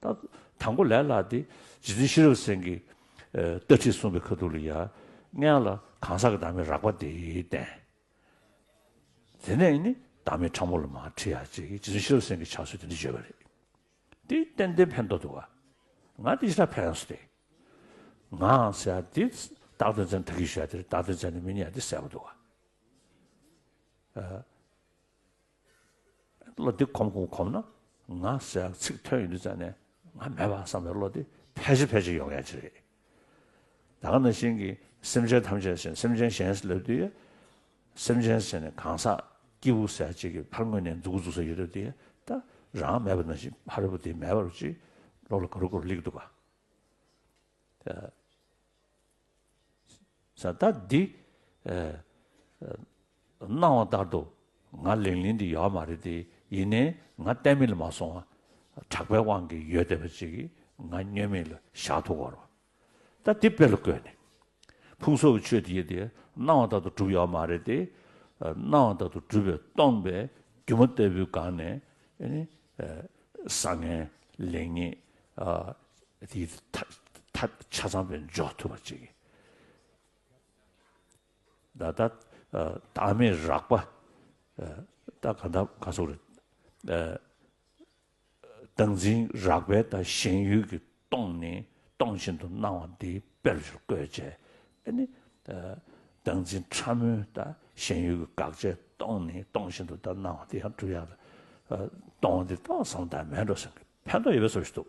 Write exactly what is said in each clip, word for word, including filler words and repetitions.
ད་དང་པོ་ལས་སླ་དེ་རྗེ་བཙུན་ཤེས་རབ་སེང་གེས་ཨ་ལྟ་ཁྲིད་གསུངས་པའི་ཁ་ཐུག་ལ་ཡ། སྔོན་ལ་གང་ཟག་གི་བདག་མེད་རགས་པ་དེ་བསྟན། དེ་ནས་ནི་བདག་མེད་ཕྲ་མོ་ལ་མར་ཁྲིད་ཡག་ཅིག་རྗེ་བཙུན་ཤེས་རབ་སེང་གེས་ཕྱག་སྲོལ་དེ་འདྲ་བརྗོད་པ་རེད། དེ་ཏན་ཏན་ཕན་ཐོགས་འདུག་ག་ང་དེ་ཞེ་དྲག་ཕན་སོང་སྟེ། ངའང་ཟེར་ཡག་དེ་རྟགས་དོན་ཚན་ད་གིན་ཞུ་ཡག་དེ་རེད། རྟགས་དོན་ཚན་ནི་མི་གཉིས་ཡ་དེ་གསལ་པོ་འདུག་ག་ཨ། བློ་འདི་གོམས་གོམས་གོམས་ན། ང་ཟེར་ཡག་ཚིག་ཐོན་ཡོང་དུས་ཙང་ནས་ང་མེད་པ་བསམ་པའི་བློ་འདི་ཕལ་ཆེར་ཕལ་ཆེར་ཡོང་ཡག་ཅིག་རེད། ད་ག་ནང་བཞིན་གྱི་སེམས་ཅན་ཐམས་ཅད་ཟེར་ནས་སེམས་ཅན་གཞན་ཟེར་ལབ་དུས། སེམས་ཅན་ཟེར་ནས་གང་ཟག་སྐྱེས་བུ་ཟེར་ཡག་ཅིག་གི་ཕར་ངོས་ནས་འཛུགས་འཛུགས་ས་ཡོད་རེད་དེ། ད་རང་མེད་པ་ནང་བཞིན་ཕ་རོལ་པོ་དེ་མེད་པ་རུ་ཅིག་བློ་ལ་ག་རུ་ག་རུ་སླེབས་ཀྱི་འདུག་ག་ས་ད་འདི། ཨ། སྣང་བ་ལྟར་དུ་ང་ལིང་ལིང་འདི་ཡོད་མ་རེད་དེ། ཡིན་ནའི་ང་གཏན་མེད་ལ་མ་སོང་བ། གྲགས་པའི་དབང་གིས་ཡོད་བསྡད་པ་ཅིག་གིས་ང་བསྙོན་མེད་ལ་བཞག་ཐུབ་ཀྱི་ཡོད་རེད་བ། ད་འདི་དཔེ་ལ་བཀོད་ནས། ཕུང་སོགས་ཀྱི་ཆོས་དེ་ཡི་དེ་སྣང་བ་ལྟར་དུ་གྲུབ་ཡོད་མ་རེད་དེ། སྣང་བ་ལྟར་དུ་གྲུབ་པས་སྟོང་པའི་སྒྱུ་མ་ལྟ་བུའི་སྒང་ནས་ཨ་ནི་བཟང་ངན་ལེགས་ཉེས་དེ་ཐ་ཐ་ཆ་ཚང་བའི་འཇོག་ཐུབ་པ་ཅིག་ད་ལྟ་བདག་མེད་རགས་པ། ད་ག་ད་ག་སོགས་རེད། བདག་འཛིན་རགས་པས་ད་ཞེན་ཡུལ་གྱིས་སྟོང་ནས་སྟོང་བཞིན་དུ་སྣང་བ་འདི་དཔེར་བཀོད་བྱས། ཨ་ནི། བདག་འཛིན་ཕྲ་མོས་ད་ཞེན་ཡུལ་གྱི་དགག་བྱས་སྟོང་ནས་སྟོང་བཞིན་དུ་ད་སྣང་བ་འདི་ཡང་གྲུབ་ཡག་ལ། སྟོང་བ་འདི་ཏོག་ཙམ་ད་མེད་འགྲོ་ཟེར་གི་ཕན་ཐོགས་ཡོད་པའི་བཟོ་ཞིག་འདུག་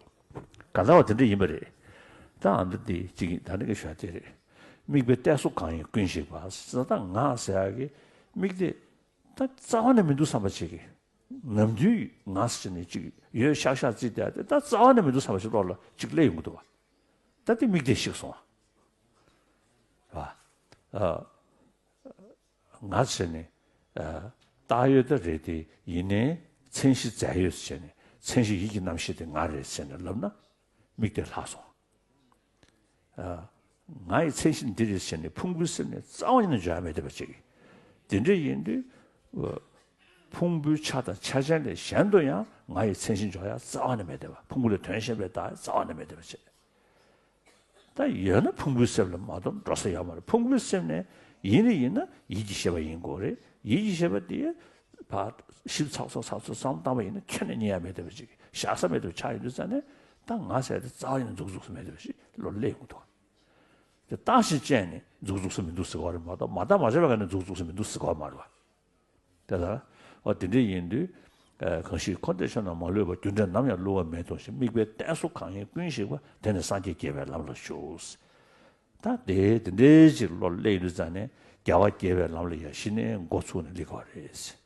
གང་ལྟར་བ་དེ་འདྲ་ཡིན་པ་རེད། ད་ཨ་འདི་འདི་གཅིག་ཡིན། ད་ནི་གི་ཞུ་ཡག་དེ་རེད། དམིགས་པའི་གཏད་སོ་གང་ཡིན་ཀུན་ཞིག་པ་ཟེར། ད་ང་ཟེར་ཡག་གི་དམིགས་གཏད་ད་རྩ་བ་ནས་མི་འདུག་བསམ་པ་ཅིག་གི་ནམ་རྒྱུན་ང་ཟེར་ནས་ཅིག་ཡོད་ཤག་ཤག་བརྩིས་བསྡད་དེ་ད་རྩ་བ་ནས་མི་འདུག་བསམ་པ་ཞིག་བློ་ལ་ཅིག་སླེབས་ཡོང་གི་འདུག་བ། ད་དེ་དམིགས་གཏད་ཞིག་སོང་བ། ཨ། ང་ཟེར་ནས། ཨ། བཏགས་ཡོད་ད་རེད་དེ། ཡིན་ནའི་མཚན་གཞི་རྫས་ཡོད་ཟེར་ནས་མཚན་གཞི་ཡིད་ཀྱི་རྣམ་ཤེས་དེ་ང་རེད་ཟེར་ནས་ལབ་ན། དམིགས་གཏད་ལྷག་སོང་། ཨ། ང་ཡི་མཚན་གཞི་འདི་རེད་ཟེར་ནས་ཕུང་པོའི་སེམས་ནས་རྩ་བ་ཉིད་ནས་འཇོག་ཡག་མེད་བསྡད་པ་ཅིག་དེ་འདྲ་ཡིན་དུས། ཕུང་པོའི་ཆ་དང་ཆ་ཅན་ལས་གཞན་དུ་ཡང་ང་ཡི་མཚན་གཞི་འཇོག་ཡག་རྩ་བ་ནས་མེད་བསྡད་པ། ཕུང་པོ་ལས་དོན་གཞན་པའི་བདག་རྩ་བ་ནས་མེད་བསྡད་པ་བྱས། ད་ཡོད་ན་ཕུང་པོའི་སེམས་ལ་མ་གཏོགས་འགྲོ་ས་ཡོད་མ་རེད། ཕུང་པོའི་སེམས་ནས་ཡིན་ནི་ཡིན་ན་ཡིད་ཀྱི་ཤེས་པ་ཡིན་དགོས་རེད། ཡིད་ཀྱི་ཤེས་པ་དེ་ཕར་ཞིབ་ཚགས་ཚགས་ཚགས་ཚགས་བསམ་བཏང་པ་ཡིན་ན་ཁྱོན་ནས་རྙེད་ཡག་མེད་བསྡད་པ་ཅིག་བཞག་ས་མེད་བསྡད་པ་ཆགས་ཡོང་དུས་ཙང་ནས། ད་ང་ཟེར་དེ་རྩ་བ་ཉིད་ནས་འཛུགས་འཛུགས་ས་མེད་བསྡད་པ་ཞིག་བློ་སླེབས་ཡོང་གི་འདུག་དེ་བརྟགས་ཤིང་དཔྱད་ནས་འཛུགས་འཛུགས་ས་མི་འདུག་ཟེར་བ་རེད་མ་གཏོགས། མ་བརྟགས་མ་དཔྱད་པའི་སྒང་ནས་འཛུགས་འཛུགས་ས་མི་འདུག་ཟེར་བ་མ་རེད་བ། དེ་ལ། འོ་དེ་འདྲ་ཡིན་དུས། ཨ། གང་ཞིག་འཁོར་འདས་ཆོས་རྣམས་མ་ལུས་པ། རྒྱུ་འབྲས་ནམ་ཡང་བསླུ་བ་མེད་མཐོང་ཞིང་། དམིགས་པའི་གཏད་སོ་གང་ཡིན་ཀུན་ཞིག་པ། དེ་ནི་སངས་རྒྱས་དགྱེས་པའི་ལམ་ལ་ཞུགས། ད་དེ་དེ་འདྲའི་ཅིག་བློ་སླེབས་ཡོང་དུས་ཙང་ནས་རྒྱལ་བ་དགྱེས་པའི་ལམ་ལ་ཡ་གཞི་ནས་འགོ་ཚུགས་ནས་སླེབས་དགོས་རེད།